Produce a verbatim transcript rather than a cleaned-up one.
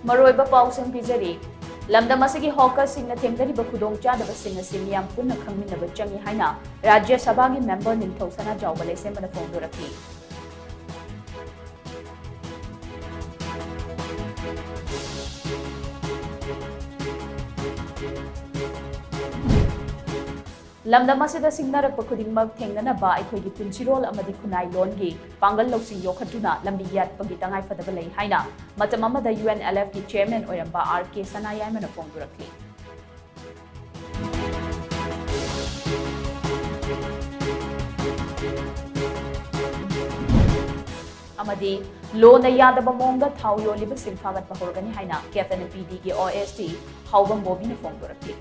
ꯃꯔꯨꯑꯣꯏꯕ ꯄꯥꯎꯁꯤꯡ ꯄꯤꯖꯔꯤ꯫ ꯂꯝꯗꯝ ꯑꯁꯤꯒꯤ ꯍꯣꯀꯔꯁꯤꯡꯅ ꯊꯦꯡꯅꯔꯤꯕ ꯈꯨꯗꯣꯡꯆꯥꯗꯕꯁꯤꯡ ꯑꯁꯤ ꯃꯤꯌꯥꯝ ꯄꯨꯟꯅ ꯈꯪꯃꯤꯟꯅꯕ ꯆꯪꯏ ꯍꯥꯏꯅ ꯔꯥꯖ꯭ꯌ ꯁꯚꯥꯒꯤ ꯃꯦꯝꯕꯔ ꯅꯤꯡꯊꯧ ꯁꯅꯥꯖꯥꯎꯕ ꯂꯩꯁꯦꯝꯕꯅ ꯐꯣꯡꯗꯣꯔꯛꯂꯤ꯫ ꯂꯝꯗꯝ ꯑꯁꯤꯗ ꯁꯤꯡꯅꯔꯛꯄ ꯈꯨꯗꯤꯡꯃꯛ ꯊꯦꯡꯅꯅꯕ ꯑꯩꯈꯣꯏꯒꯤ ꯄꯨꯟꯁꯤꯔꯣꯜ ꯑꯃꯗꯤ ꯈꯨꯟꯅꯥꯏ ꯂꯣꯟꯒꯤ ꯄꯥꯡꯒꯜ ꯂꯧꯁꯤꯡ ꯌꯣꯛꯈꯠꯇꯨꯅ ꯂꯝꯕꯤ ꯌꯥꯠꯄꯒꯤ ꯇꯉꯥꯏꯐꯗꯕ ꯂꯩ ꯍꯥꯏꯅ ꯃꯇꯝ ꯑꯃꯗ U N L F ꯀꯤ chairman ꯑꯣꯏꯔꯝꯕ R K ꯁꯅꯥꯌꯥꯏꯃꯅ ꯐꯣꯡꯗꯣꯔꯛꯂꯤ꯫ ꯑꯃꯗꯤ ꯂꯣꯅ ꯌꯥꯗꯕ ꯃꯑꯣꯡꯗ ꯊꯥꯎ ꯌꯣꯜꯂꯤꯕꯁꯤꯡ ꯐꯥꯒꯠꯄ ꯍꯧꯔꯒꯅꯤ ꯍꯥꯏꯅ K F N P D ꯒꯤ O S D ꯍꯥꯎꯕꯝ ꯕꯣꯕꯤꯅ ꯐꯣꯡꯗꯣꯔꯛꯂꯤ꯫